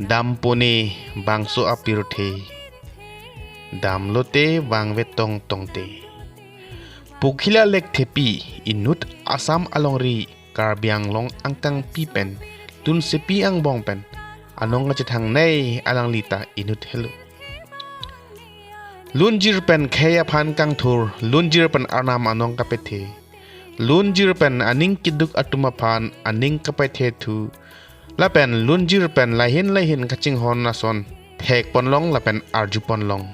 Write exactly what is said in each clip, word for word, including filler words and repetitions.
Dam pone bangso apirthe, damlote vangve tongtongte. Pokhila Lekthepi inut Assam alongri Karbi Anglong angkangpi pen tunsepi angbong pen anong kachethangnei alanglita inut helo. Lunjir pen khei aphan kangthur, lunjir pen arnam anong kapethe, lunjir pen aning keduk atum aphan aning kapethe thu, lapen lunjir pen lahin lahin kachinghon ason thekponlong lapen arjuponlong.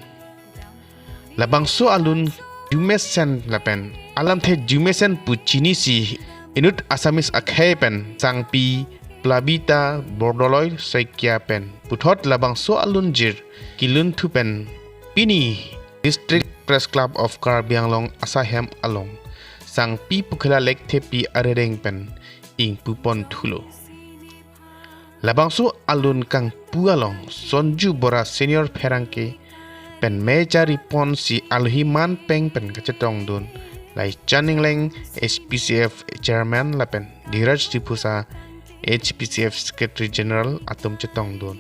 Labangso alun arjumesen lapen alamthe arjumesen pu chinisi inut Assamese akhei pen sangpi Plabita Bordoloi Saikia pen puthot labangso alunjir kelunthu pen pini District Press Club of Karbi Anglong asahem along sangpi Pokhila Lekthepi arideng pen ingpuponthulo. Labangso alun kangpu along Sonju Bora senior pherangke pen mechari ponsi alohi manpeng pen kachetongdun, Laichan Engleng H P C F chairman lapen Dhiraj Diphusa H P C F secretary general atum chetongdun.